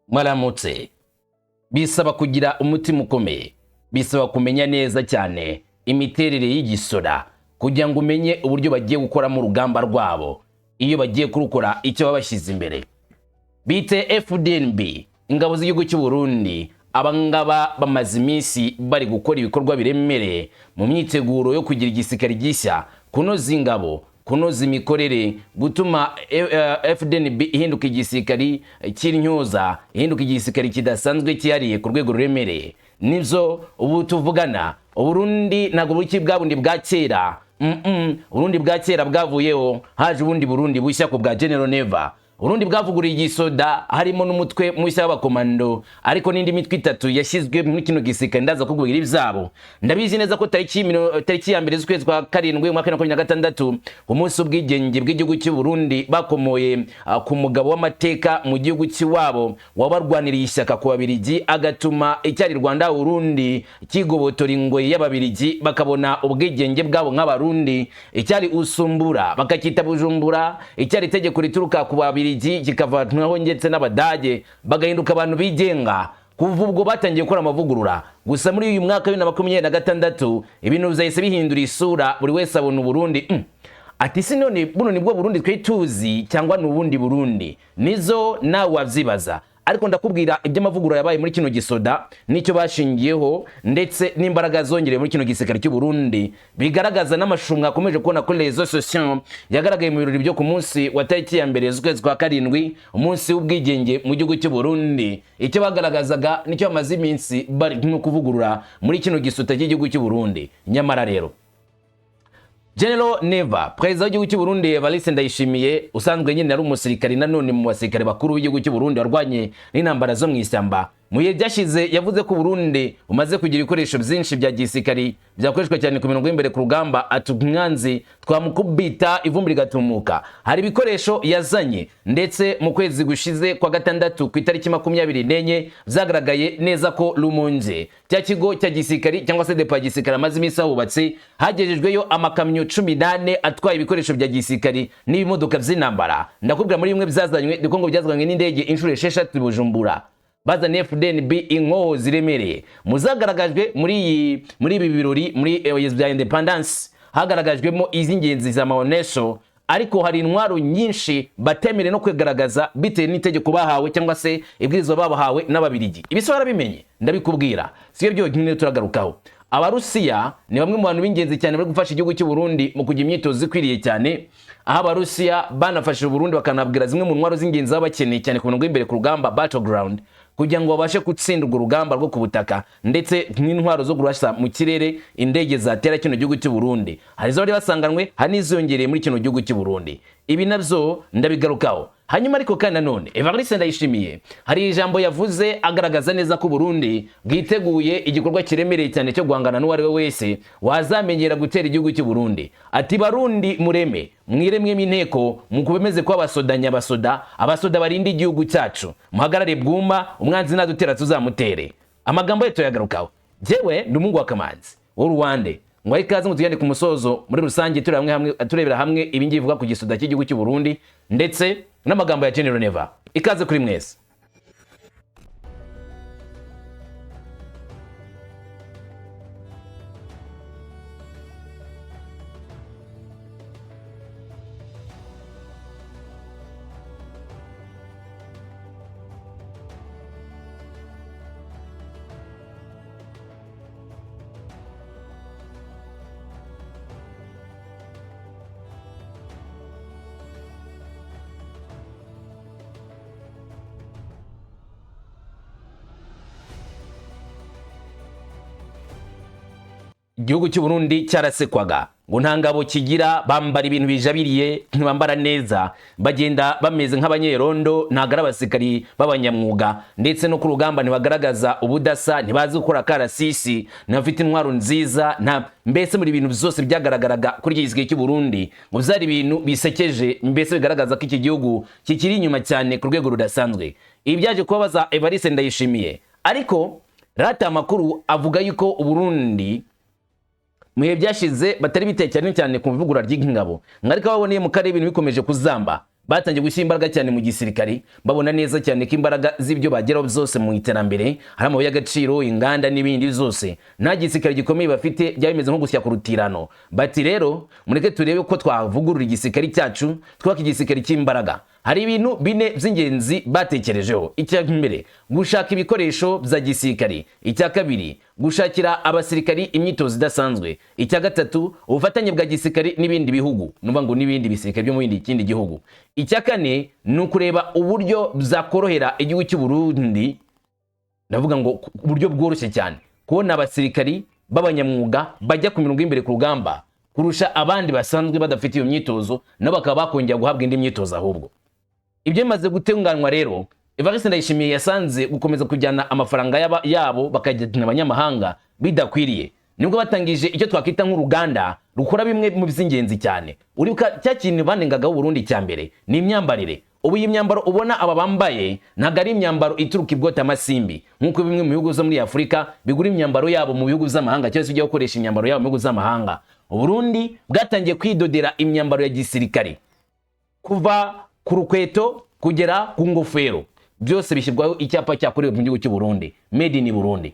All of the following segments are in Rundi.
Mwaramutse. Bisaba kugira umutima ukomeye, bisaba kumenya neza cyane imiterere y'igisoda kugira ngo umenye uburyo bagiye gukoramo urugamba rwabo, iyo bagiye kurukora icyo baba bashyize imbere. Bite FDNB, ingabo z'igihugu cy'u Burundi, abangaba bamaze iminsi bari gukora ibikorwa biremereye mu myiteguro yo kugira igisirikare gishya, kunoza ingabo, kunoza imikorere, gutuma FDNB ihinduka igisirikari cy'intyoza, ihinduka igisirikare kidasanzwe cyihariye ku rwego ruremereye. Nibyo ubu tuvugana, Uburundi ntabwo bukiri bwa bundi bwa kera. Uburundi bwa kera bwavuyeho, haje ubundi Burundi bushya ku bwa General Neva. Uburundi bwavuguriye igisoda, harimo n'umutwe mushya w'abakomando, ariko n'indi mitwe itatu yashyizwe muri kino gisirikare. Ndaza kukubwira ibyabo. Ndabizi neza ko tariki ya 1 z'ukwezi kwa 7 umwaka wa 2026, umunsi w'ubwigenge bw'igihugu cy'u Burundi, bakomoye ku mugabo w'amateka mu gihugu cy'iwabo wabarwaniriye ishyaka ku Babirigi, agatuma icyari Rwanda Burundi kigobotora ingoyi y'Ababirigi, bakabona ubwigenge bwabo nk'Abarundi. Icyari Usumbura bakacyita Bujumbura, icyari itegeko rituruka ku Babirigi kikavanwaho ndetse n'Abadage, bagahinduka abantu bigenga. Kuva ubwo batangiye gukora amavugurura. Gusa muri uyu mwaka wa 2026 ibintu bizahise bihindura isura, buri wese abona Uburundi ati si none buno nibwo Burundi twari tuzi cyangwa ni ubundi Burundi? Nizo nawe wabyibaza, ariko ndakubwira iby'amavugurura yabaye muri kino gisoda n'icyo bashingiyeho, ndetse n'imbaraga zongereye muri kino gisirikare cy'u Burundi, bigaragaza n'amashusho mwakomeje kubona kuri réseaux sociaux yagaragaye mu birori byo ku munsi wa tariki ya 1 z'ukwezi kwa 7, umunsi w'ubwigenge mu gihugu cy'u Burundi. Icyo bagaragazaga nicyo bamaze iminsi bari no kuvugurura muri kino gisoda cy'igihugu cy'u Burundi. Nyamara rero General Neva, perezida w'igihugu cy'u Burundi Evariste Ndayishimiye, usanzwe nyine ari umusirikari nanone mu basirikare bakuru b'igihugu cy'u Burundi warwanye n'intambara zo mu ishyamba, mu bihe byashize yavuze ko Burundi bumaze kugira ibikoresho byinshi bya gisirikari byakoreshwa cyane ku mirongo y'imbere ku rugamba. Ati umwanzi twamukubita ivumbi rigatumuka. Hari ibikoresho yazanye, ndetse mu kwezi gushize kwa 6 ku itariki 24 byagaragaye neza ko Rumonge, cya kigo cya gisirikari cyangwa se depo ya gisirikari amaze iminsi ahubatse, hagejejweyo amakamyo 14 atwaye ibikoresho bya gisirikari n'ibimodoka by'intambara. Ndakubwira muri bimwe byazanywe, ndiko ngo byazanywe n'indege inshuro 6 Bujumbura, bazanye FDNB inkoho ziremereye. Muzagaragajwe muri ibi birori muri bya independence, hagaragajwemo iz'ingenzi za maonesho, ariko hari intwaro nyinshi batemerewe no kwigaragaza bitewe n'itegeko bahawe cyangwa se ibwirizwa babahawe n'Ababirigi. Ibi se warabimenye? Ndabikubwira, sibyo byonyine turagarukaho. Abarusiya ni bamwe mu bantu b'ingenzi cyane bari gufasha igihugu cy'u Burundi mu kugira imyitozo ikwiriye cyane, aho Abarusiya banafashije Burundi bakanabwira zimwe mu ntwaro z'ingenzi baba bakeneye cyane ku mirongo y'imbere ku rugamba, battleground, kugira ngo babashe gutsinda urwo rugamba rwo ku butaka, ndetse n'intwaro zo kurasa mu kirere indege zatera kino gihugu cy'u Burundi. Hari izo bari basanganwe, hari n'iziyongereye muri kino gihugu cy'u Burundi. Ibi nabyo ndabigarukaho. Hanyuma ariko kandi nanone Evariste Ndayishimiye hari ijambo yavuze agaragaza neza ko Burundi bwiteguye igikorwa kiremereye cyane cyo guhangana n'uwo ari we wese wazamenyera gutera igihugu cy'u Burundi. Ati Barundi mureme, mwiremwemo inteko, mukomeze kuba abasoda nyabasoda, abasoda barinda igihugu cyacu, muhagarare bwuma, umwanzi nadutera tuzamutere. Amagambo ye tuyagarukaho. Jewe ndi umuhungu wa Kamanzi wo Ruwande, ngo ikaze ngo tugende ku musozo muri rusange turebera hamwe ibi ngibi bivuga ku gisoda cy'igihugu cy'u Burundi ndetse n'amagambo ya General Neva. Ikaze kuri mwese. Igihugu cy'u Burundi cyarasekwaga ngo nta ngabo kigira, bambara ibintu bijabiriye, ntibambara neza, bagenda bameze nk'abanyerondo, ntabwo ari abasirikari b'abanyamwuga, ndetse no ku rugamba ntibagaragaza ubudasa, ntibazi gukora karasisi, ntibafite intwaro nziza, nta mbese muri ibintu byose byagaragaraga kuri iki gisirikare cy'u Burundi ngo byari ibintu bisekeje, mbese bigaragaza ko iki gihugu kikiri inyuma cyane ku rwego rudasanzwe. Ibi byaje kubabaza Evariste Ndayishimiye, ariko rata amakuru avuga yuko Uburundi mu bihe byashize batari biteye cyane cyane ku ivugurura ry'ingabo, ariko baboneye mu karere ibintu bikomeje kuzamba, Batangiye gushyira imbaraga cyane mu gisirikari, babona neza cyane ko imbaraga z'ibyo bageraho byose mu iterambere, hari amabuye y'agaciro, inganda n'ibindi zose, nta gisirikare gikomeye bafite byaba bimeze nko gusya ku rutirano. Bati rero mureke turebe ko twavugurura igisirikare cyacu, twubaka igisirikare cy'imbaraga. Hari ibintu bine by'ingenzi batekerejeho. Icya mbere, gushaka ibikoresho bya gisirikare. Icya kabiri, gushakira abasirikari imyitozo idasanzwe. Icya gatatu, ubufatanye bwa gisirikare n'ibindi bihugu, nuvuga ngo n'ibindi bisirikare byo mu bindi kindi gihugu. Icya kane ni ukureba uburyo byakorohera igihugu cy'u Burundi, ndavuga ngo ku buryo bworoshye cyane, kubona abasirikari b'abanyamwuga bajya ku mirongo y'imbere ku rugamba kurusha abandi basanzwe badafite iyo myitozo, nabo bakaba bakongera guhabwa indi myitozo. Ahubwo ibyo bimaze gutunganywa rero, Evariste Ndayishimiye yasanze gukomeza kujyana amafaranga yabo bakajyana abanyamahanga bidakwiriye. Nibwo batangije icyo twakwita nk'uruganda rukora bimwe mu by'ingenzi cyane. Uribuka cya kintu banengagaho Burundi cya mbere ni imyambarire. Ubu iyi myambaro ubona aba bambaye ntabwo ari imyambaro ituruka ibwota amasimbi, nk'uko bimwe mu bihugu byo muri Afurika bigura imyambaro yabo mu bihugu by'amahanga, cyangwa se ujya gukoresha imyambaro yabo mu bihugu by'amahanga. Uburundi bwatangiye kwidodera imyambaro ya gisirikare, kuva ku rukweto kugera ku ngofero, byose bishyirwaho icyapa cyakorewe mu gihugu cy'u Burundi, made in Burundi.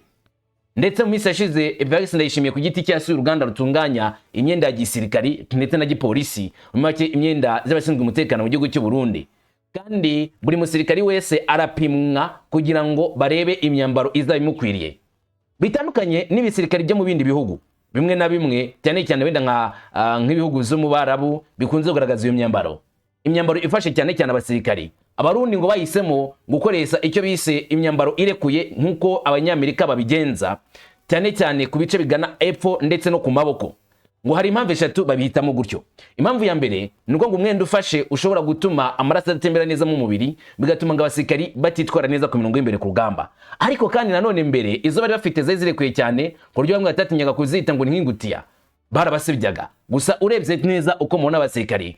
Ndetse mu minsi yashize, Evariste Ndayishimiye ku giti cye yasuye uruganda rutunganya imyenda ya gisirikari ndetse na gipolisi, muri make imyenda z'abashinzwe umutekano mu gihugu cy'u Burundi. Kandi buri musirikari wese arapimwa kugira ngo barebe imyambaro izaba imukwiriye, bitandukanye n'ibisirikari byo mu bindi bihugu bimwe na bimwe, cyane cyane wenda nk'ibihugu byo mu Barabu bikunze kugaragaza iyo myambaro, imyambaro ifashe cyane cyane abasirikari. Abarundi ngo bahisemo gukoresha icyo bise imyambaro irekuye, nk'uko Abanyamerika babigenza, cyane cyane ku bice bigana epfo ndetse no ku maboko. Ngo hari impamvu eshatu babihitamo gutyo. Impamvu ya mbere ni uko ngo umwenda ufashe ushobora gutuma amaraso adatembera neza mu mubiri, bigatuma ngo abasirikari batitwara neza ku mirongo y'imbere ku rugamba. Ariko kandi nanone mbere izo bari bafite zari zirekuye cyane, ku buryo bamwe batatinyaga kuzita ngo ni nk'ingutiya, barabasebyaga. Gusa urebye neza uko mubona abasirikari,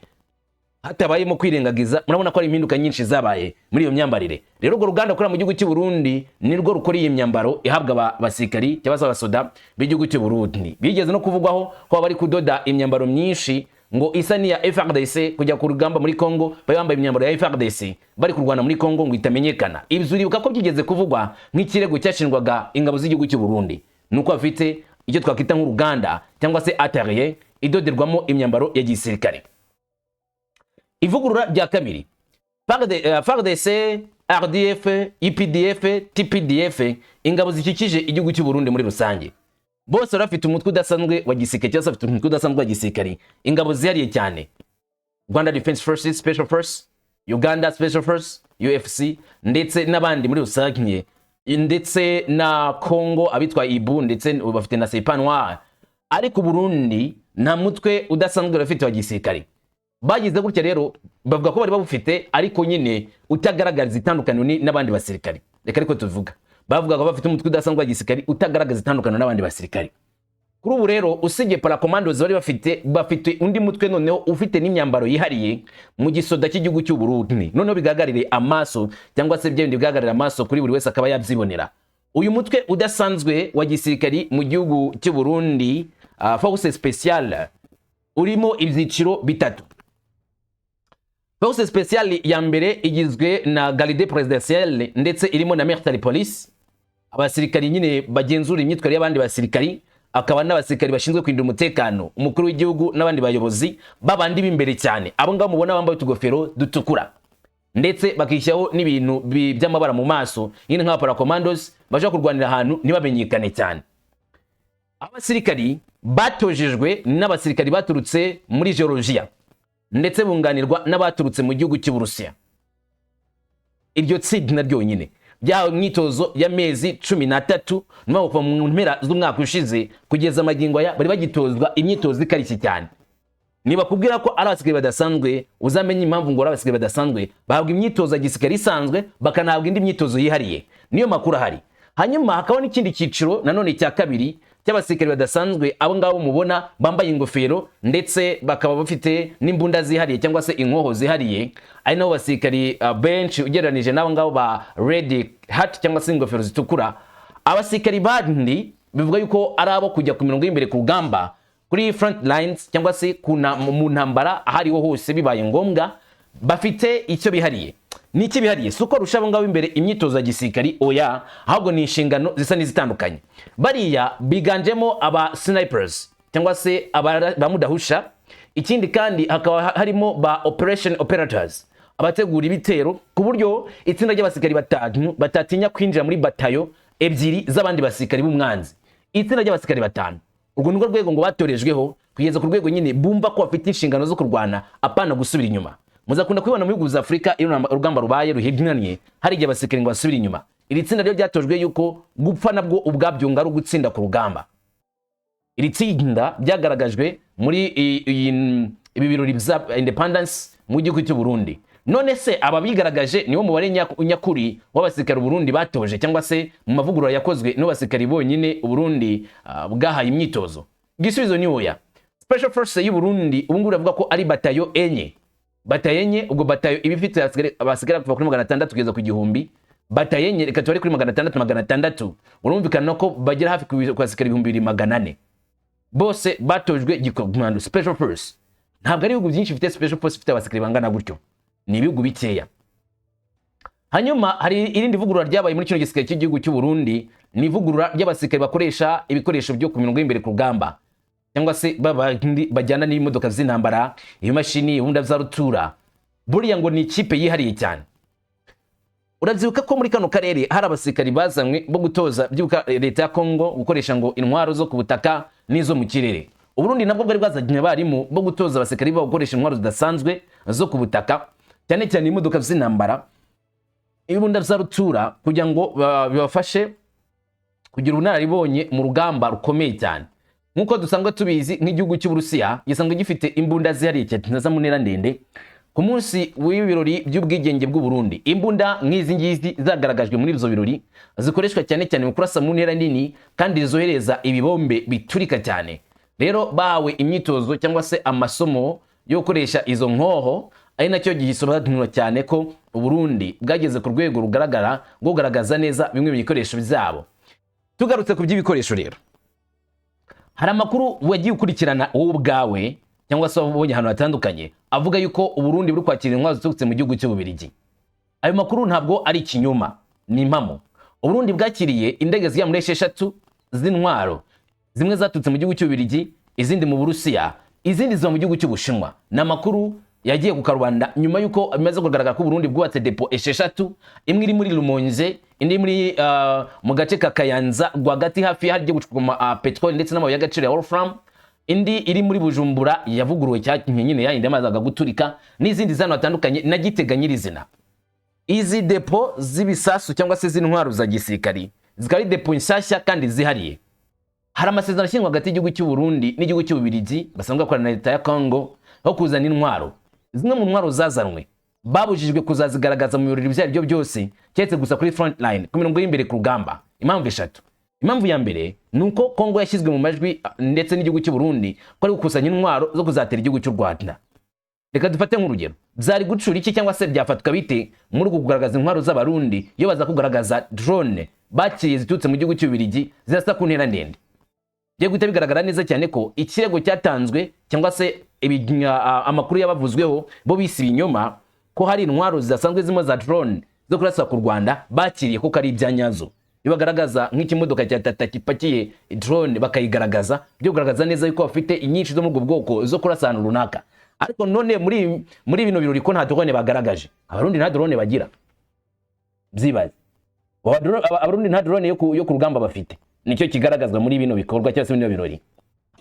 hatabayemo kwirengagiza, murabona ko hari impinduka nyinshi zabaye muri iyo myambarire. Rero urwo ruganda rukorera mu gihugu cy'u Burundi nirwo rukora iyi myambaro ihabwa abasirikari cyangwa se abasoda b'igihugu cy'u Burundi. Bigeze no kuvugwaho ko bari kudoda imyambaro myinshi ngo isa n'iya FARDC kujya ku rugamba muri Congo, bari bambaye imyambaro ya FARDC bari kurwana muri Congo ngo itamenyekana. Ibyo uribuka ko byigeze kuvugwa nk'ikirego cyashinjwaga ingabo z'igihugu cy'u Burundi, nuko bafite icyo twakwita nk'uruganda cyangwa se atelier idoderwamo imyambaro ya gisirikare. Ivugurura rya kabiri, FARDC, RDF, UPDF, TPDF, ingabo zikikije igihugu cy'u Burundi muri rusange, bose bari bafite umutwe udasanzwe wa gisirikare, cyangwa se bafite umutwe udasanzwe wa gisirikare, ingabo zihariye cyane: Rwanda Defense Forces Special Force, Uganda Special Force UFC, ndetse n'abandi muri rusange, ndetse na Congo abitwa IBU, ndetse bafite na Serpent Noir. Ariko Burundi nta mutwe udasanzwe bafite wa gisirikare. Bagize gutya rero bavuga ko bari bawufite, ariko nyine utagaragaza itandukaniro n'abandi basirikare. Reka ariko tuvuga, bavuga ko bafite umutwe udasanzwe wa gisirikare utagaragaza itandukaniro n'abandi basirikare. Kuri ubu rero, usibye parakommandos bari bafite, bafite undi mutwe noneho ufite n'imyambaro yihariye mu gisoda cy'igihugu cy'u Burundi, noneho bigaragarire amaso, cyangwa se bya bindi bigaragarira amaso kuri buri wese akaba yabyibonera. Uyu mutwe udasanzwe wa gisirikari mu gihugu cy'u Burundi, force spéciale, urimo ibyiciro bitatu. Force spéciale ya mbere igizwe na garde présidentielle, ndetse irimo na military police, abasirikari nyine bagenzura imyitwarire y'abandi basirikari, akaba n'abasirikari bashinzwe kurinda umutekano umukuru w'igihugu n'abandi bayobozi, babandi b'imbere cyane, abo ngabo mubona bambaye utugofero dutukura ndetse bakishyiraho n'ibintu by'amabara mu maso, nyine nk'aba parakommandos bashobora kurwanira ahantu ntibamenyekane cyane. Abasirikari batojejwe n'abasirikari baturutse muri Georgia, ndetse bunganirwa n'abaturutse mu gihugu cy'Uburusiya. Iryo tsinda ryonyine byahawe imyitozo y'amezi 13, nyuma kuva mu mpera z'umwaka ushize kugeza amagingo aya bari bagitozwa imyitozo ikarishye cyane. Nibakubwira ko ari abasirikare badasanzwe, uzamenye impamvu ngo ari abasirikare badasanzwe. Bahabwa imyitozo ya gisirikare isanzwe, bakanahabwa indi myitozo yihariye. Niyo makuru ahari. Hanyuma hakaba n'ikindi cyiciro nanone cya kabiri cy'abasirikare badasanzwe, abo ngabo mubona bambaye ingofero ndetse bakaba bafite n'imbunda zihariye cyangwa se inkoho zihariye, ari nabo basirikari benshi ugereranije n'abo ngabo ba red hat cyangwa se ingofero zitukura. Abasirikari bandi bivuga yuko ari abo kujya ku mirongo y'imbere ku rugamba, kuri front lines, cyangwa se mu ntambara aho ariho hose bibaye ngombwa. Bafite icyo bihariye. Ni iki bihariye? Si uko barusha abo ngabo imbere imyitozo ya gisirikari, oya, ahubwo ni inshingano zisa n'izitandukanye. Bariya biganjemo aba snipers cyangwa se ba mudahusha. Ikindi kandi hakaba harimo ba operation operators, abategura ibitero, ku buryo itsinda ry'abasirikari batanu batatinya kwinjira muri batayo ebyiri z'abandi basirikari b'umwanzi. Itsinda ry'abasirikari batanu, urwo nirwo rwego ngo batorejweho, kugeza ku rwego nyine bumva ko bafite inshingano zo kurwana, apana gusubira inyuma. Muzakunda kubibona mu bihugu bya Afurika, iyo urugamba rubaye ruhignanye, hari igihe abasirikari ngo basubire inyuma. Iri tsinda ryo ryatojwe yuko gupfa nabwo ubwabyo ngo ari ugutsinda ku rugamba. Iri tsinda byagaragajwe muri ibi birori bya independence mu gihugu cy'u Burundi. None se aba bigaragaje niwo mubare nyakuri w'abasirikare Burundi batoje, cyangwa se mu mavugurura yakozwe nibo basirikare bonyine Burundi bwahaye imyitozo? Igisubizo ni oya. Special Force y'u Burundi ubu ngubu iravuga ko ari batayo enye. Batayo enye, ubwo batayo iba ifite abasirikare kuva kuri 600 kugeza ku 1000. Batayo enye, reka tubare kuri 600, 600, urumvikana ko bagera hafi ku basirikare 2400, bose batojwe gikomando, special force. Ntabwo ari ibihugu byinshi bifite special force ifite abasirikare bangana gutyo, ni ibihugu bikeya. Hanyuma hari irindi vugurura ryabaye muri kino gisirikare cy'igihugu cy'u Burundi, ni ivugurura ry'abasirikare bakoresha ibikoresho byo ku mirongo y'imbere ku rugamba, cyangwa se babandi bajyana n'imodoka z'intambara, ibimashini, ibunda za rutura. Buriya ngo ni ikipe yihariye cyane. Urabyibuka ko muri kano karere hari abasirikari bazanywe bo gutoza byibuka leta ya Kongo gukoresha ngo intwaro zo ku butaka n'izo mu kirere. Uburundi nabwo bwari bwazanye abarimu bo gutoza abasirikari babo gukoresha intwaro zidasanzwe zo ku butaka, cyane cyane imodoka z'intambara, ibibunda bya rutura, kugira ngo bibafashe kugira ubunararibonye mu rugamba rukomeye cyane. Nk'uko dusanzwe tubizi, nk'igihugu cy'Uburusiya gisanzwe gifite imbunda zihariye cyane za mu ntera ndende. Ku munsi w'ibirori by'ubwigenge bw'u Burundi, imbunda nk'izi ngizi zagaragajwe muri ibyo birori, zikoreshwa cyane cyane mu kurasa mu ntera nini kandi zohereza ibibombe biturika cyane. Rero bahawe imyitozo cyangwa se amasomo yo gukoresha izo nkoho, ari nacyo gisobanura cyane ko Uburundi bwageze ku rwego rugaragara rwo kugaragaza neza bimwe mu bikoresho byabo. Tugarutse ku by'ibikoresho rero, hari amakuru wagiye ukurikirana wowe ubwawe cyangwa se wabonye ahantu hatandukanye avuga yuko Uburundi buri kwakira intwaro ziturutse mu gihugu cy'Ububirigi. Ayo makuru ntabwo ari ikinyoma, ni impamo. Uburundi bwakiriye indege zigera muri 6 z'intwaro, zimwe zaturutse mu gihugu cy'Ububirigi, izindi mu Burusiya, izindi ziva mu gihugu cy'Ubushinwa. Ni amakuru yagiye ku karubanda nyuma y'uko bimaze kugaragara ko Uburundi bwubatse depo 6, imwe iri muri Rumonge, indi muri mu gace ka Kayanza rwagati hafi y'ahagiye gucukurwa peteroli ndetse n'amabuye y'agaciro ya wolfram, indi iri muri Bujumbura yavuguruwe cyane nyine yayindi amazi guturika, n'izindi zano hatandukanye na Gitega nyirizina. Izi depo z'ibisasu cyangwa se z'intwaro za gisirikari zikaba ari depo nshyashya kandi zihariye. Hari amasezerano ashyirwa hagati y'igihugu cy'u Burundi n'igihugu cy'Ububirigi basanzwe bakorana na leta ya Congo aho kuzana intwaro. Zimwe mu ntwaro zazanwe babujijwe kuzazigaragaza mu birori ibyo ari byo byose, keretse gusa kuri front line, ku mirongo y'imbere ku rugamba. Impamvu eshatu. Impamvu ya mbere ni uko Kongo yashyizwe mu majwi ndetse n'igihugu cy'u Burundi ko ari gukusanya intwaro zo kuzatera igihugu cy'u Rwanda. Reka dufate nk'urugero: byari gucura iki cyangwa se byafatwa bite muri uku kugaragaza intwaro z'Abarundi iyo baza kugaragaza drone bakiriye ziturutse mu gihugu cy'Ububirigi zirasa ku ntera ndende? Bigiye guhita bigaragara neza cyane ko ikirego cyatanzwe cyangwa se amakuru yabavuzweho bo bise ibinyoma, ko hari intwaro zidasanzwe zirimo za drone zo kurasa ku Rwanda bakiriye, kuko ari ibya nyazo. Iyo bagaragaza nk'ikimodoka cya Tata gipakiye drone bakayigaragaza, byo kugaragaza neza yuko bafite inyinshi zo muri ubwo bwoko zo kurasa ahantu runaka. Ariko none muri bino birori ko nta drone bagaragaje, Abarundi nta drone bagira? Byibaze, Abarundi nta drone yo ku rugamba bafite. Nicyo kigaragazwa muri bino bikorwa cyangwa se bino birori.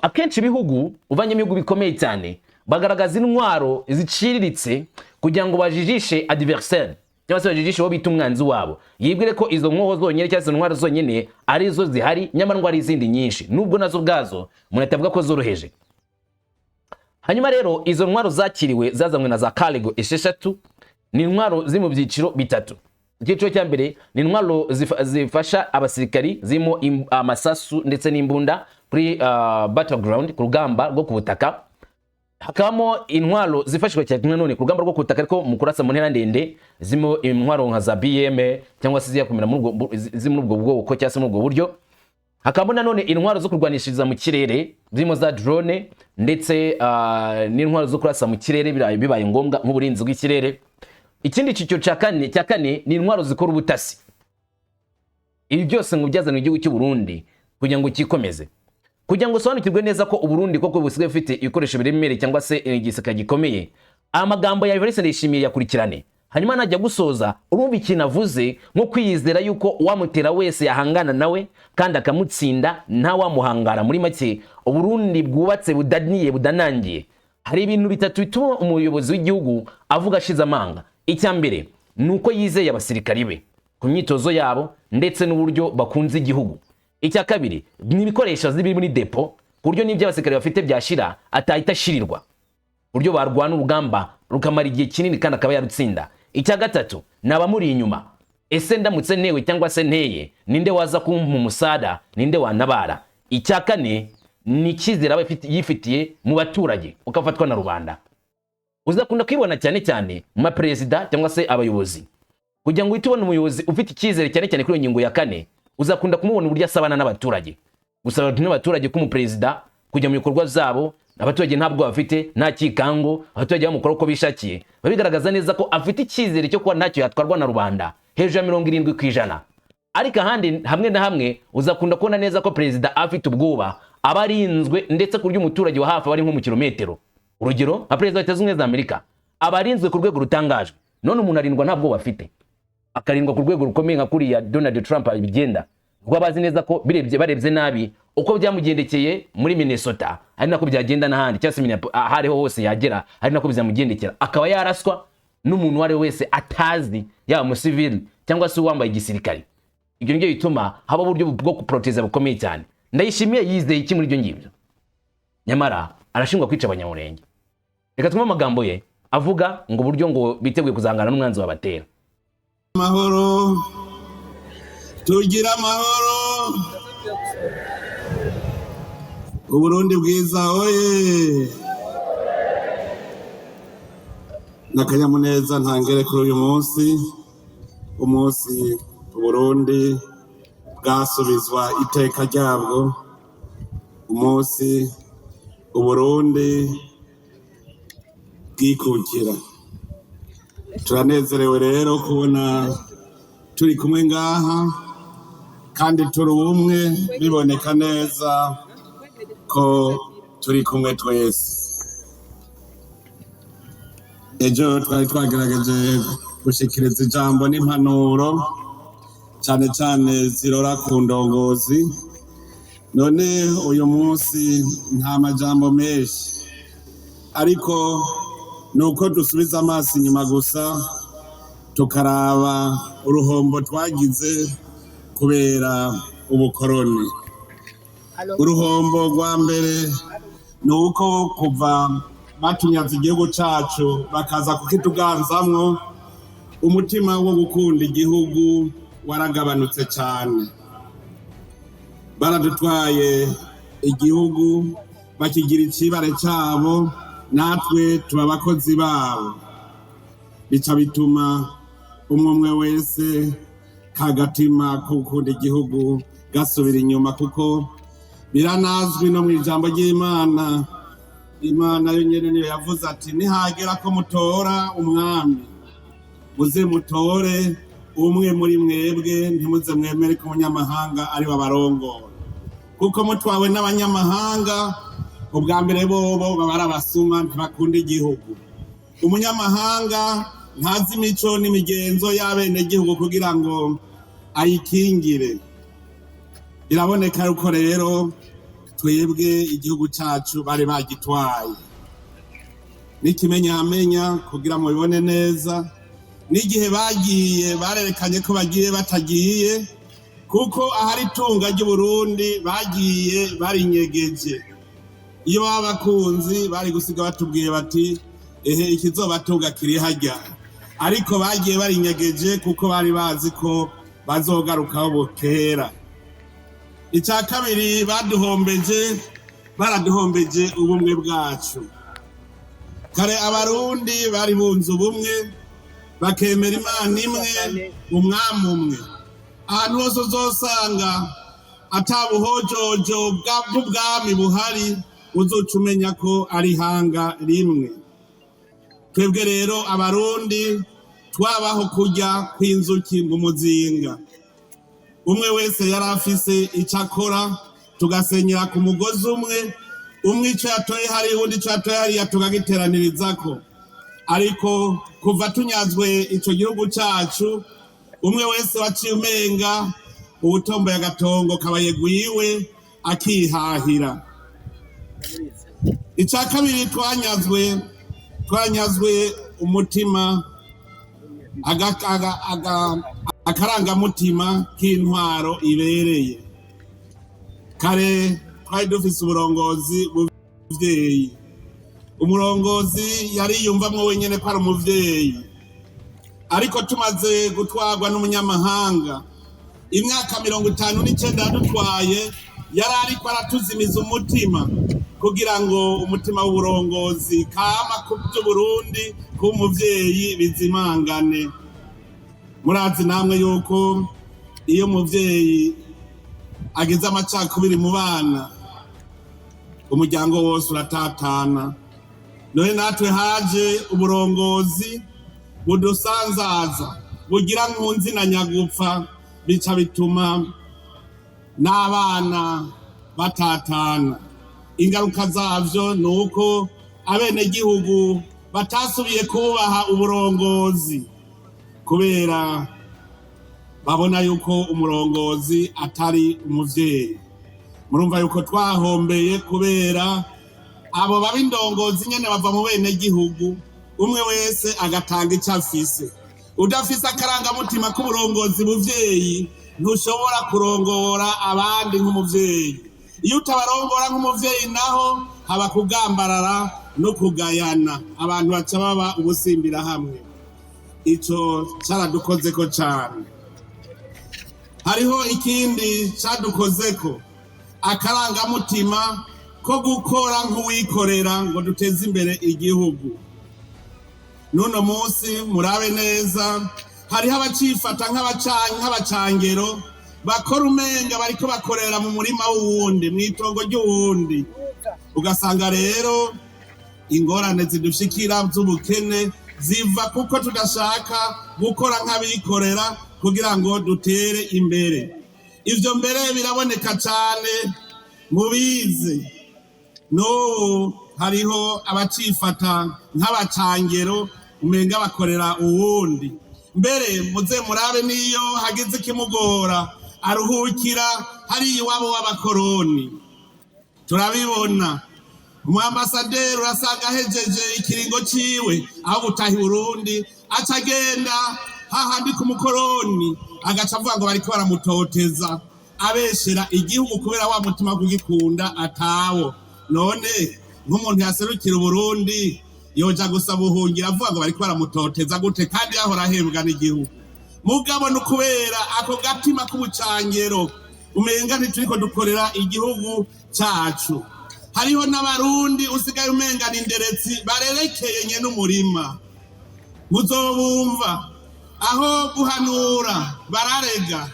Akenshi ibihugu, uvanyemo ibihugu bikomeye cyane, bagaragaza intwaro ziciriritse kugira ngo bajijishe adversaire cyangwa se bajijishe uwo bita umwanzi wabo, yibwire ko izo nkoho zonyine cyangwa se izo ntwaro zonyine arizo zihari, nyamara ngo hari izindi nyinshi, nubwo nazo ubwazo umuntu atavuga ko zoroheje. Hanyuma rero izo ntwaro zakiriwe zazanywe na za cargo 6, ni intwaro ziri mu byiciro bitatu. Icyiciro cya mbere ni intwaro zifasha abasirikari, zirimo amasasu ndetse n'imbunda kuri battleground, ku rugamba rwo ku butaka. Hakabamo intwaro zifashishwa cyane nanone ku rugamba rwo ku butaka, ariko mu kurasa mu ntera ndende, zirimo intwaro nka za BM cyangwa se zijya kumera muri ubwo ziri muri ubwo bwoko cyangwa se muri ubwo buryo. Hakabamo nanone intwaro zo kurwanishiriza mu kirere zirimo za drone, ndetse n'intwaro zo kurasa mu kirere bibaye ngombwa, nk'uburinzi bw'ikirere. Ikindi cyiciro cya kane ni intwaro zikora ubutasi. Ibi byose ngo byazanwe igihugu cy'u Burundi kugira ngo cyikomeze. Kugira ngo usobanukirwe neza ko Uburundi koko busigaye bufite ibikoresho biremereye cyangwa se igisirikare gikomeye, amagambo ya Evariste Ndayishimiye yakurikirane, hanyuma najya gusoza urumva ikintu avuze, nko kwiyizera yuko uwamutera wese yahangana nawe kandi akamutsinda, ntawamuhangara. Muri make, Uburundi bwubatse budaniye budanangiye. Hari ibintu bitatu bituma umuyobozi w'igihugu avuga ashize amanga. Icya mbere ni uko yizeye abasirikari be ku myitozo yabo ndetse n'uburyo bakunze igihugu. Icya kabiri ni ibikoresho biri muri dépôt, ku buryo n'ibyo abasirikare bafite byashira atahita ashirirwa, uburyo barwana urugamba rukamara igihe kinini kandi akaba yarutsinda. Icya gatatu ni abamuri inyuma. Ese ndamutse ntewe cyangwa se nteye, ninde waza kumpa umusada? Ninde wantabara? Icya kane ni icyizere aba yifitiye mu baturage, ukafatwa na rubanda. Uzakunda kwibona cyane cyane mu maperezida cyangwa se abayobozi. Kugira ngo uhite ubona umuyobozi ufite icyizere cyane cyane kuri iyo ngingo ya kane, uzakunda kumubona uburyo asabana n'abaturage. Gusabana n'abaturage k'umuperezida, kujya mu bikorwa byabo, abaturage ntabwo bafite, nta cyikango, abaturage bamukora uko bishakiye, biba bigaragaza neza ko afite icyizere cyo kuba ntacyo yatwarwa na rubanda hejuru ya 70%. Ariko ahandi hamwe na hamwe uzakunda kubona neza ko perezida afite ubwoba, aba arinzwe, ndetse ku buryo umuturage wa hafi aba ari nko mu kilometero. Urugero nka perezida wa Leta Zunze Ubumwe za Amerika aba arinzwe ku rwego rutangajwe. None umuntu arindwa nta bwoba afite, akarindwa ku rwego rukomeye nka kuriya Donald Trump abigenda, kuko abazi neza ko birebye barebye nabi, uko byamugendekeye muri Minnesota ari nako byagenda n'ahandi, cyangwa se aho ariho hose yagera ari nako byamugendekera, akaba yaraswa n'umuntu uwo ari we wese atazi, yaba umusivili cyangwa se uwambaye igisirikare. Ibyo nibyo bituma haba uburyo bwo kuproteza bukomeye cyane. Ndayishimiye yizeye iki muri ibyo ngibyo? Nyamara arashinjwa kwica Abanyamurenge. Reka twumve amagambo ye avuga ngo uburyo ngo biteguye kuzangana n'umwanzi wabatera. Amahoro, tugira amahoro, Uburundi bwiza oye! N'akanyamuneza ntangere kuri uyu munsi, umunsi Uburundi bwasubizwa iteka ryabwo, umunsi Uburundi bwikukira. Turanezerewe rero kubona turi kumwe ngaha kandi turi ubumwe, biboneka neza ko turi kumwe twese. Ejo twari twagerageje gushikiriza ijambo n'impanuro, cyane cyane zirora ku ndongozi. None uyu munsi nta majambo menshi, ariko ni uko dusubiza amaso inyuma gusa tukaraba uruhombo twagize kubera ubukoroni. Uruhombo rwa mbere ni uko kuva batunyaze igihugu cacu bakaza kukituganzamwo, umutima wo gukunda igihugu waragabanutse cyane. Baradutwaye igihugu, bakigira icibare cabo, natwe tuba abakozi babo. Bica bituma umwe umwe wese kagatima ko gukunda igihugu gasubira inyuma, kuko biranazwi no mu ijambo ry'Imana. Imana yo nyene niyo yavuze ati: "Nihagera ko mutora umwami, muze mutore umwe muri mwebwe, ntimuze mwemere ko umunyamahanga ari we abarongora." Kuko mutwawe n'abanyamahanga, ubwa mbere bobo baba ari abasuma, ntibakunda igihugu. Umunyamahanga ntazi imico n'imigenzo y'abenegihugu kugira ngo ayikingire. Biraboneka yuko rero twebwe igihugu cacu bari bagitwaye. N'ikimenyamenya kugira ngo bibone neza, n'igihe bagiye barerekanye ko bagiye batagiye, kuko ahari itunga ry'Uburundi bagiye barinyegeje. Iyo baba bakunzi bari gusiga batubwiye bati: "Ehe, ikizobatunga kiri harya." Ariko bagiye barinyegeje kuko bari bazi ko bazogarukaho bukera. Icya kabiri baduhombeje, baraduhombeje ubumwe bwacu. Kare Abarundi bari bunze ubumwe, bakemera Imana imwe, umwami umwe. Ahantu hose uzosanga Ata buhojojo bw'ubwami buhari, uzoca umenya ko ari ihanga rimwe. Twebwe rero Abarundi twabaho kurya kw'inzuki mu muzinga, umwe wese yari afise icyo akora, tugasenyera ku mugozi umwe. Umwe icyo yatoye hariya, uwundi icyo yatoye hariya, tukagiteranirizako. Ariko kuva tunyazwe ico gihugu cacu, umwe wese waciye umenga uwutomboye agatongo kabaye gwiwe, akihahira. Icya kabiri twanyazwe umutima, akarangamutima k'intwaro ibereye. Kare twari dufise uburongozi buvyeyi, umurongozi yari yumvamwo wenyene ko ari umuvyeyi. Ariko tumaze gutwarwa n'umunyamahanga, imyaka 59 yadutwaye, yari ariko aratuzimiza umutima kugira ngo umutima w'uburongozi kama ku by'Uburundi k'umuvyeyi bizimangane. Murazi namwe yuko iyo umuvyeyi agize amacakubiri mu bana, umuryango wose uratatana. None natwe haje uburongozi budusanzaza, bugira nkunzi na nyagupfa, bica bituma n'abana batatana. Ingaruka zavyo ni uko abenegihugu batasubiye kubaha uburongozi, kubera babona yuko umurongozi atari umuvyeyi. Murumva yuko twahombeye, kubera abo baba indongozi nyene bava mu benegihugu, umwe wese agatanga ico afise. Udafise akarangamutima k'uburongozi buvyeyi, ntushobora kurongora abandi nk'umuvyeyi. Iyo utabarongora nk'umuvyeyi naho, haba kugambarara no kugayana, abantu baca baba ubusimbira hamwe. Ico caradukozeko cane. Hariho ikindi cadukozeko, akarangamutima ko gukora nk'uwikorera ngo duteze imbere igihugu. N'uno munsi murabe neza, hariho abacifata nk'abacangero, bakora umenga bariko bakorera mu murima w'uwundi, mw'itongo ry'uwundi. Ugasanga rero ingorane zidushikira z'ubukene ziva kuko tudashaka gukora nk'abikorera kugira ngo dutere imbere. Ivyo mbere biraboneka cane mubize. N'ubu hariho abacifata nk'abacangero, umenga bakorera uwundi. Mbere muze murabe, niyo hagize ikimugora aruhukira hariya iwabo w'abakoroni. Turabibona, umwambasaderi urasanga ahejeje ikiringo ciwe, aho gutaha i Burundi aca agenda hahandi ku mukoroni, agaca avuga ngo bariko baramutoteza, abeshera igihugu kubera wa mutima wo kugikunda atawo. None nk'umuntu yaserukira Uburundi yoja gusa buhungira avuga ngo bariko baramutoteza gute, kandi yahora ahembwa n'igihugu? Mugabo ni ukubera ako gatima k'ubucangero, umenga ntituriko dukorera igihugu cacu. Hariho n'Abarundi usigaye umenga ni inderetsi barerekeye nyene umurima. Muzobumva, aho guhanura bararega.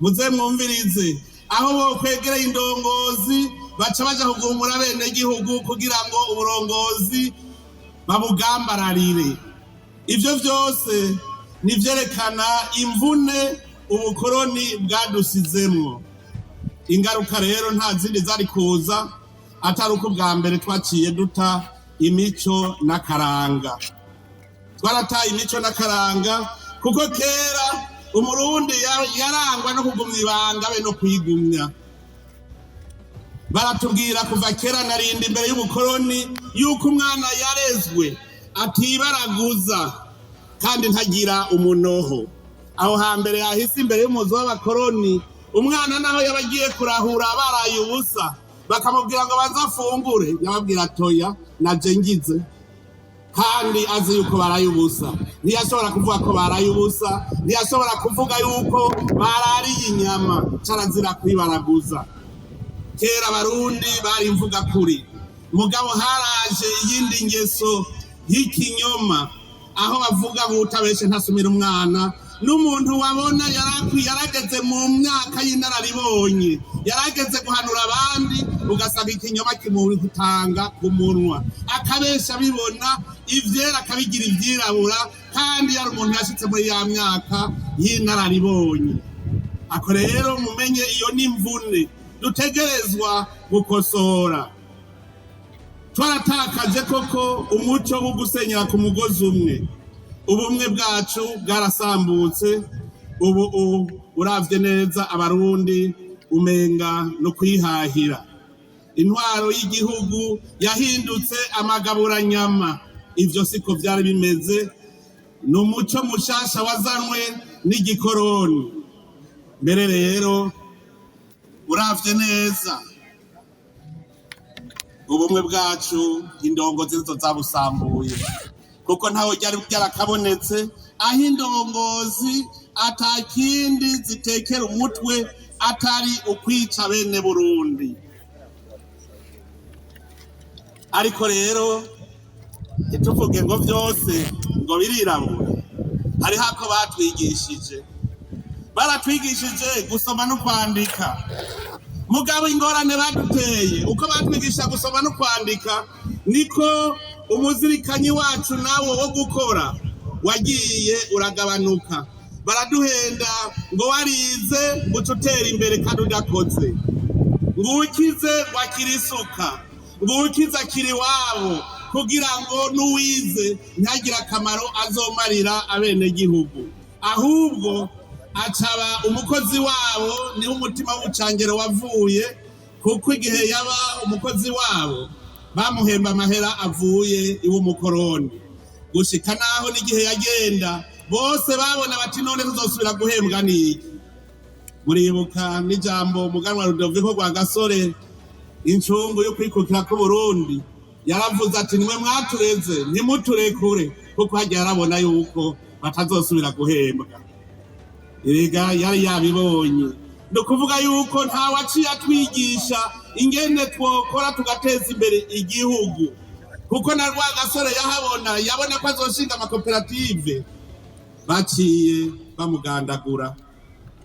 Muze mwumvirize, aho bokwegereye indongozi baca baja kugumura abenegihugu kugira ngo uburongozi babugambararire. Ivyo vyose nivyerekana imvune ubukoroni bwadusizemwo. Ingaruka rero nta zindi zari kuza atari uko ubwa mbere twaciye duta imico n'akaranga. Twarataye imico n'akaranga, kuko kera Umurundi yarangwa no kugumya ibanga be no kwigumya. Baratubwira kuva kera narinda imbere y'ubukoroni yuko umwana yarezwe atibaraguza kandi ntagira umunoho. Aho hambere hahise, imbere y'umuzi w'abakoroni, umwana naho yaba agiye kurahura baraye ubusa, bakamubwira ngo banze afungure, yababwira atoya naje ngize, kandi azi yuko baraye ubusa. Ntiyashobora kuvuga ko baraye ubusa, ntiyashobora kuvuga yuko barariye inyama, carazira kwibaraguza. Kera Abarundi bari imvuga kuri. Mugabo haraje iyindi ngeso y'ikinyoma, aho bavuga ngo utabeshe ntasumira umwana. N'umuntu wabona yarageze mu myaka y'inararibonye, yarageze guhanura abandi, ugasanga ikinyoma kimutanga ku munwa, akabesha bibona, ivyera akabigira ivyirabura, kandi yari umuntu yashitse muri ya myaka y'inararibonye. Ako rero mumenye iyo ni imvune dutegerezwa gukosora. Twaratakaje koko umuco wo gusenyera ku mugozi umwe. Ubumwe bwacu bwarasambutse. Ubu uravye neza Abarundi umenga no kwihahira. Intwaro y'igihugu yahindutse amagaburanyama. Ivyo siko vyari bimeze, ni umuco mushasha wazanwe n'igikoroni. Mbere rero uravye neza ubumwe bwacu, indongozi nizo zabusambuye, kuko ntawe ryari ryarakabonetse aho indongozi atakindi zitekera umutwe atari ukwica bene Burundi. Ariko rero ntituvuge ngo vyose ngo birirabura. Hariho ako batwigishije, baratwigishije gusoma no kwandika. Mugabo ingorane baduteye, uko batwigisha gusoma no kwandika niko umuzirikanyi wacu nawo wo gukora wagiye uragabanuka. Baraduhenda ngo warize uca utera imbere kandi udakoze, ngo ukize wakira isuka, ngo ukize akira iwabo, kugira ngo n'uwize ntagire akamaro azomarira abenegihugu, ahubwo acaba umukozi wabo. Niho umutima w'ubucangero wavuye, kuko igihe yaba umukozi wabo bamuhemba amahera avuye iw'umukoroni, gushika naho n'igihe yagenda bose babona bati: "None tuzosubira guhembwa n'iki?" Muribuka n'ijambo umuganwa Rudoviko Rwagasore, incungu yo kwikukira k'Uburundi, yaravuze ati: "Nimwe mwatureze, ntimuturekure", kuko hajya yarabona yuko batazosubira guhembwa. Erega yari yabibonye. Ni ukuvuga yuko ntawaciye atwigisha ingene twokora tugateza imbere igihugu, kuko na Rwagasore yahabona, yabona ko azoshinga amakoperative, baciye bamugandagura.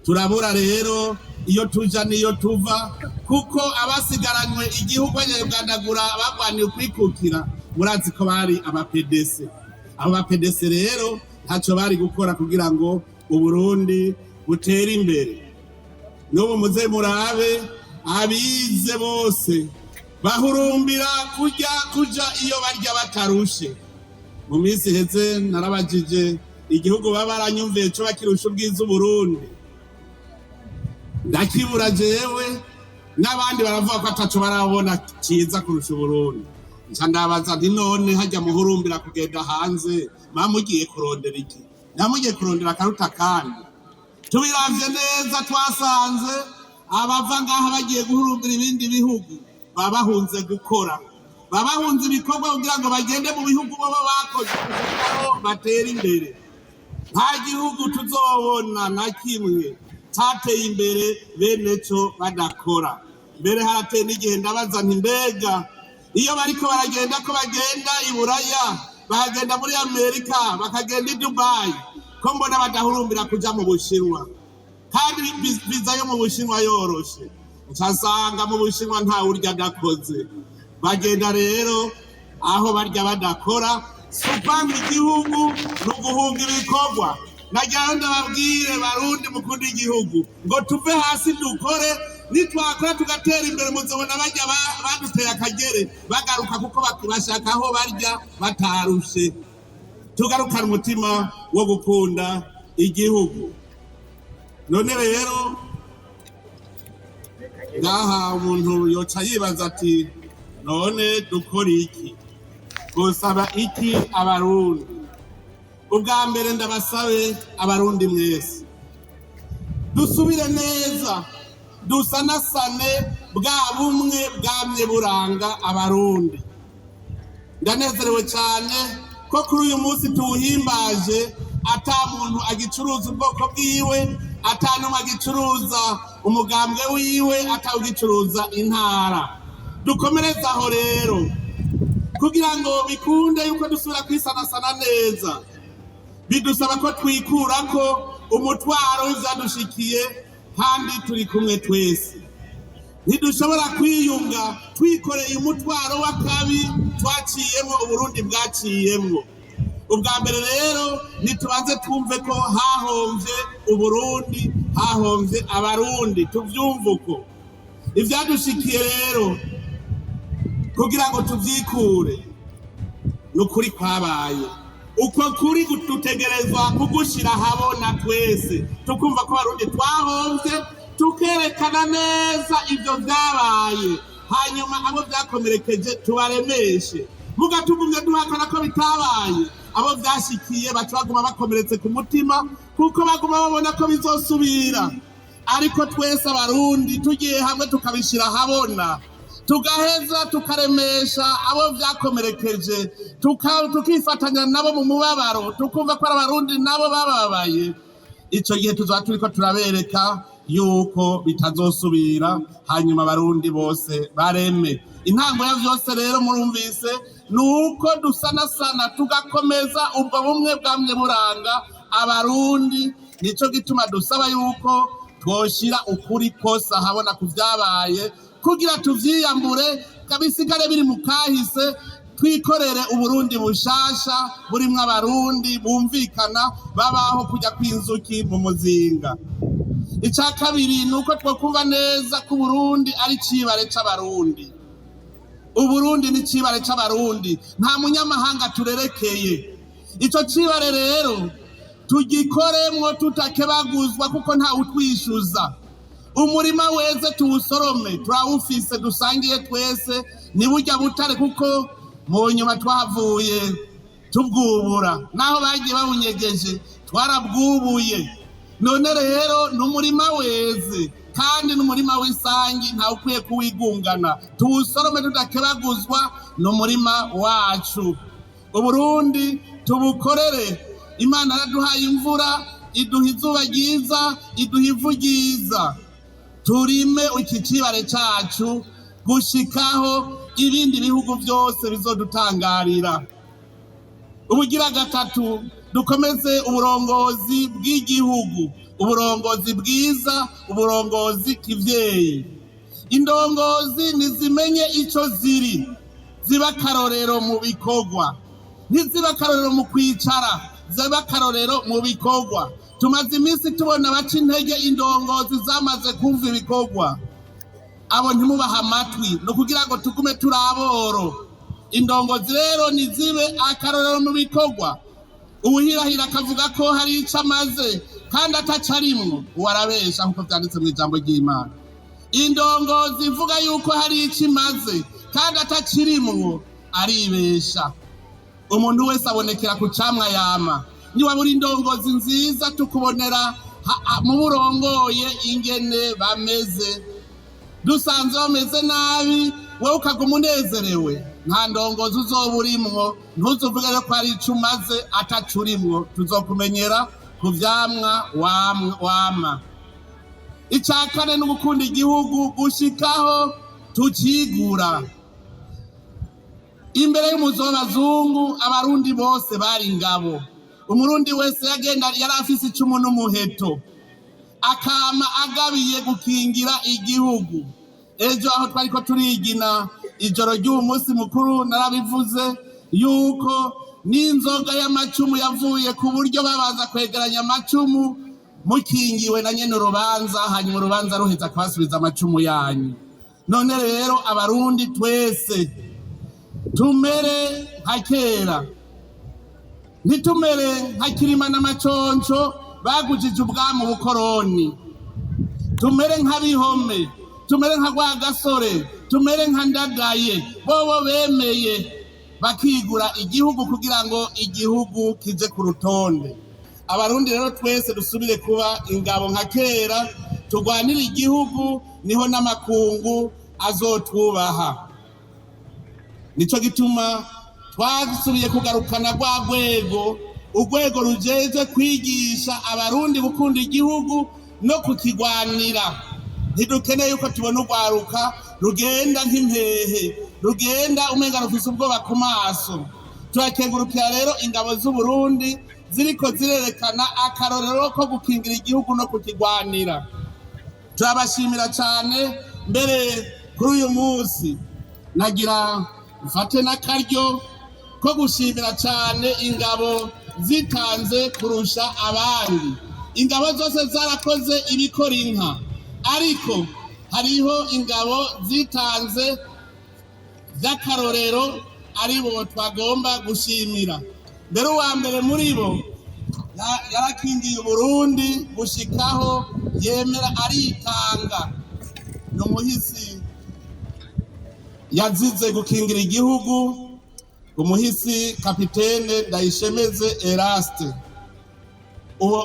Turabura rero iyo tuja n'iyo tuva, kuko abasigaranywe igihugu banyagandagura bagwaniye ukwikukira, murazi ko bari aba PDC. Abo ba PDC rero ntacyo bari gukora kugira ngo Uburundi butere imbere. N'ubu muze murabe, abize bose bahurumbira kurya, kuja iyo barya batarushe. Mu minsi iheze narabajije igihugu baba baranyumviye co bakirusha ubwiza Uburundi, ndakibura jewe, n'abandi baravuga ko ataco barabona ciza kurusha Uburundi. Nca ndabaza nti: "None hajya muhurumbira kugenda hanze, mugiye kurondera iki? Namugiye kurondera akaruta?" Kandi tubiravye neza twasanze abava ngaha bagiye guhurumbira ibindi bihugu baba bahunze gukora, baba bahunze ibikorwa kugira ngo bagende mu bihugu baba bakoze kugira batere imbere. Nta gihugu tuzobona na kimwe cateye imbere bene co badakora. Mbere harateye n'igihe ndabaza nti: "Mbega iyo bariko baragenda, ko bagenda i Buraya, bakagenda muri Amerika, bakagenda i Dubayi, ko mbona badahurumbira kuja mu Bushinwa kandi viza yo mu Bushinwa yoroshe?" Ncasanga mu Bushinwa nta urya adakoze. Bagenda rero aho barya badakora. Si ukwanga igihugu, ni uguhunga ibikorwa. Nagira ndababwire, Barundi mukunda igihugu, ngo tuve hasi dukore. Nitwakora tugatera imbere, muzobona bajya baduteye akagere bagaruka, kuko bashaka aho barya batarushe. Tugarukane umutima wo gukunda igihugu. None rero ngaha umuntu yoca yibaza ati: "None dukora iki? Gusaba iki Abarundi?" Ubwa mbere ndabasabe, Abarundi mwese, dusubire neza dusanasane bwa bumwe bwamye buranga Abarundi. Ndanezerewe cyane ko kuri uyu munsi tuwuhimbaje ata muntu agicuruza ubwoko bwiwe, ata n'umwe agicuruza umugambwe wiwe, atawugicuruza intara. Dukomereze aho rero. Kugira ngo bikunde yuko dusubira kwisanasana neza, bidusaba ko twikura ko Umutwaro w'ivyadushikiye kandi turi kumwe twese. Ntidushobora kwiyunga twikoreye umutwaro w'akabi twaciyemwo, Uburundi bwaciyemwo. Ubwa mbere rero ntitubanze twumve ko hahomvye Uburundi, hahomvye Abarundi, tuvyumve uko. Ivyadushikiye rero kugira ngo tuvyikure ni ukuri kwabaye. Uko kuri dutegerezwa kugushira ahabona twese, tukumva ko Abarundi twahomvye, tukerekana neza ivyo vyabaye, hanyuma abo vyakomerekeje tubaremeshe. Muga tugumye duhakana ko bitabaye, abo vyashikiye baca baguma bakomeretse ku mutima, kuko baguma babona ko bizosubira. Ariko twese Abarundi tugiye hamwe tukabishira ahabona, tugaheza tukaremesha abo vyakomerekeje, tukifatanya nabo mu mubabaro, tukumva ko ari Abarundi nabo bababaye, ico gihe tuzoba turiko turabereka yuko bitazosubira, hanyuma Abarundi bose bareme. Intango ya vyose rero murumvise ni uko dusanasana tugakomeza ubwo bumwe bwamye buranga Abarundi. Nico gituma dusaba yuko twoshira ukuri kose ahabona ku vyabaye, kugira tuvyiyambure bisigare biri mu kahise, twikorere Uburundi bushasha burimwo Abarundi bumvikana, babaho kujya kw'inzuki mu muzinga. Icya kabiri ni uko twakumva neza ko Uburundi ari icibare c'Abarundi. Uburundi ni icibare c'Abarundi, nta munyamahanga turerekeye. Ico cibare rero tugikoremwo tutakebaguzwa, kuko nta utwishyuza. Umurima weze tuwusorome, turawufise dusangiye twese, ni burya butare, kuko mu nyuma twahavuye tubwubura, naho bagiye babunyegeje twarabwubuye. None rero ni umurima weze kandi ni umurima w'isangi, ntawe ukwiye kuwigungana. Tuwusorome tudakebaguzwa, ni umurima wacu. Uburundi tubukorere. Imana yaraduhaye imvura, iduha izuba ryiza, iduha ivu ryiza. Turime iki cibare cacu gushikaho ibindi bihugu byose bizodutangarira. Ubugira gatatu, dukomeze uburongozi bw'igihugu, uburongozi bwiza, uburongozi kivyeyi. Indongozi nizimenye ico ziri, ziba akarorero mu bikorwa, ntiziba akarorero mu kwicara, ziba akarorero mu bikorwa. Tumaze iminsi tubona baca intege indongozi zamaze kumva ibikorwa. Abo ntimubaha amatwi, ni ukugira ngo tugume turi aboro. Indongozi rero nizibe akarorero mu bikorwa. Uwuhirahira akavuga ko hari ico amaze kandi ataco arimwo, uwo arabesha, nk'uko vyanditse mu ijambo ry'Imana. Indongozi ivuga yuko hari ico imaze kandi atakirimwo, aribesha. Umuntu wese abonekera ku camwa yama. Niwaba uri indongozi nziza, tukubonera mu burongoye ingene bameze. Dusanze bameze nabi, wowe ukaguma unezerewe, nta ndongozi uzoba urimwo. Ntuzuvuge ko hari ico umaze ataco urimwo, tuzokumenyera ku vyamwa wama. Ica kane ni ugukunda igihugu gushikaho tukigura. Imbere y'umuzo w'abazungu Abarundi bose bari ingabo. Umurundi wese yagenda yari afise icumu n'umuheto, akama agabiye gukingira igihugu. Ejo aho twariko turigina ijoro ry'uwu munsi mukuru, narabivuze yuko n'inzoga y'amacumu yavuye ku buryo babanza kwegeranya amacumu mukingiwe na nyene urubanza, hanyuma urubanza ruheza akabasubiza amacumu yanyu. None rero Abarundi twese tumere nka kera, ntitumere nka Kirima n'Amaconco bagujije ubwami ubukoroni. Tumere nk'Abihome, tumere nka Rwagasore, tumere nka Ndadaye, bobo bemeye bakigura igihugu kugira ngo igihugu kije ku rutonde. Abarundi rero twese dusubire kuba ingabo nka kera, turwanire igihugu, niho n'amakungu azotwubaha. Nico gituma twasubiye kugarukana rwa rwego, urwego rujejwe kwigisha Abarundi gukunda igihugu no kukigwanira. Ntidukeneye yuko tubona urwaruka rugenda nk'impehe, rugenda umenga rufise ubwoba ku maso. Turakengurukira rero ingabo z'Uburundi Ziriko zirerekana akarorero ko gukingira igihugu no kukigwanira. Turabashimira cyane. Mbere kuri uyu munsi nagira mfate n'akaryo ko gushimira cyane ingabo zitanze kurusha abandi. Ingabo zose zarakoze ibikora inka, ariko hariho ingabo zitanze by'akarorero, aribo twagomba gushimira. Mbere uwa mbere muri bo yarakingiye Uburundi gushikaho yemera aritanga, ni umuhisi yazize gukingira igihugu, umuhisi kapitene Ndayishemeze Eraste. Uwo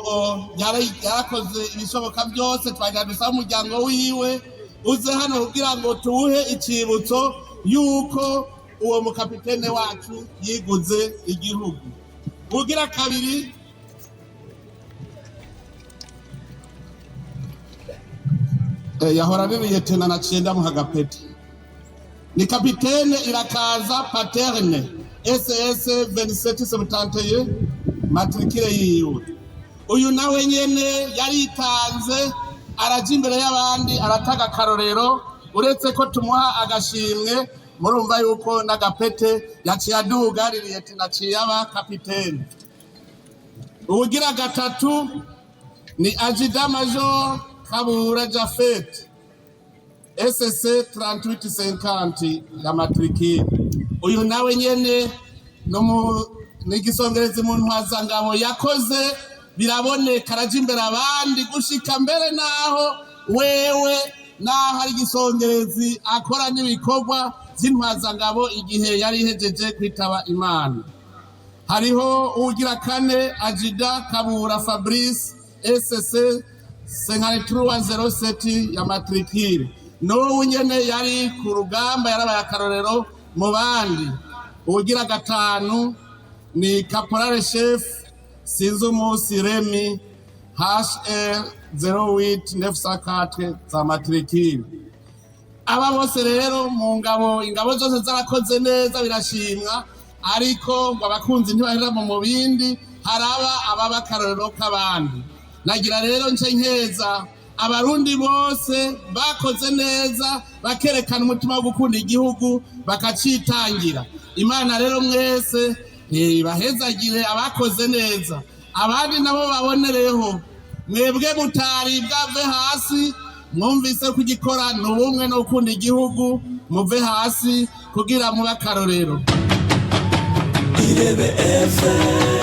yarakoze ibishoboka byose. Twagira dusaba umuryango wiwe uze hano kugira ngo tuwuhe icibutso yuko uwo mukapitene wacu yiguze igihugu. Ugira kabiri yahora ari liyetena, naciye ndamuha agapeti, ni kapitene Irakaza Paterne, SS 2771 matricule yiwe. Uyu nawe nyene yaritanze, araja imbere y'abandi, arataga akarorero. Uretse ko tumuha agashimwe, murumva yuko n'agapete yaciye aduga, liyetena aciye aba kapitene. Ubugira gatatu ni adjudant major Kabura Jafet, SC 3850 ya matricule. Uyu nawe nyene ni igisongerezi mu ntwazangabo, yakoze biraboneka, araja imbere abandi gushika mbere naho wewe naho ari igisongerezi akora n'ibikorwa vy'intwazangabo igihe yari ihejeje kwitaba Imana. Hariho ugira kane, adjudant Kabura Fabrice, SC 5307 ya matricule. N'ubu nyene yari ku rugamba, yarabaye akarorero mu bandi. Ugira gatanu ni caporal chef Sinzumusi Remi, HR 08 za matricule. Aba bose rero mu ngabo, ingabo zose zarakoze neza, birashimwa, ariko ngo abakunzi ntibahera mu mubindi, haraba ababa akarorero k'abandi. Nagira rero nce nkeza Abarundi bose bakoze neza, bakerekana umutima wo gukunda igihugu, bakacitangira. Imana rero mwese bahezagire abakoze neza, abandi nabo babonereho. Mwebwe mutari bwave hasi, mwumvise ko igikora ni ubumwe no gukunda igihugu, muve hasi kugira mube akarorero. Irebe FM.